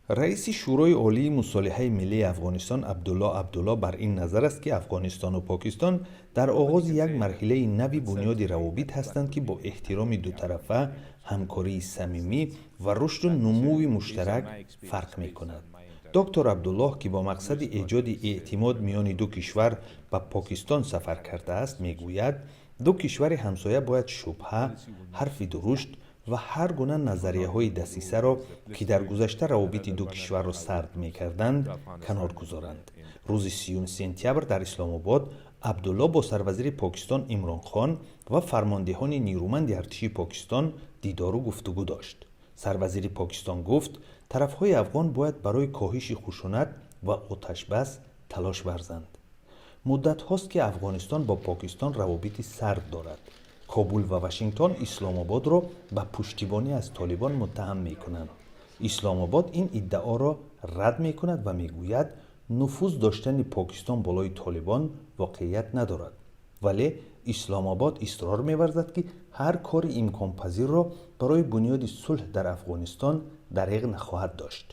Раиси Шӯрои Олии Мусолиҳаи Миллии Афғонистон Абдулло Абдулло бар ин назар аст, ки Афғонистону Покистон дар оғози як марҳилаи нави бунёди равобит ҳастанд, ки бо эҳтироми дутарафа, ҳамкории самимӣ ва рушду нумӯи муштарак фарқ мекунад. Доктор Абдуллоҳ, ки бо мақсади эҷоди эътимод миёни ду кишвар ба Покистон сафар кардааст, мегӯяд, ду кишвари ҳамсоя бояд шубҳа, ҳарфи дурушт ва ҳар гуна назарияҳои дасисаро, ки дар гузашта равобити ду кишварро сард мекарданд, канор гузоранд. Рӯзи 30 сентябр дар Исломобод Абдулло бо сарвазири Покистон Имрон Хон ва фармондеҳони нерӯманди артиши Покистон дидору гуфтугӯ дошт. Сарвазири Покистон гуфт, тарафҳои афғон бояд барои коҳиши хушунат ва оташбас талош варзанд. Муддатҳост, ки Афғонистон бо Покистон равобити сард дорад. Кобул ва Вашингтон Исломободро ба пуштибонӣ аз Толибон муттаҳам мекунанд. Исломобод ин иддаоро рад мекунад ва мегӯяд, нуфуз доштани Покистон болои Толибон воқеият надорад. Вале Исломобод исрор меварзад, ки ҳар кори имконпазирро барои бунёди сулҳ дар Афғонистон дареғ нахоҳад дошт.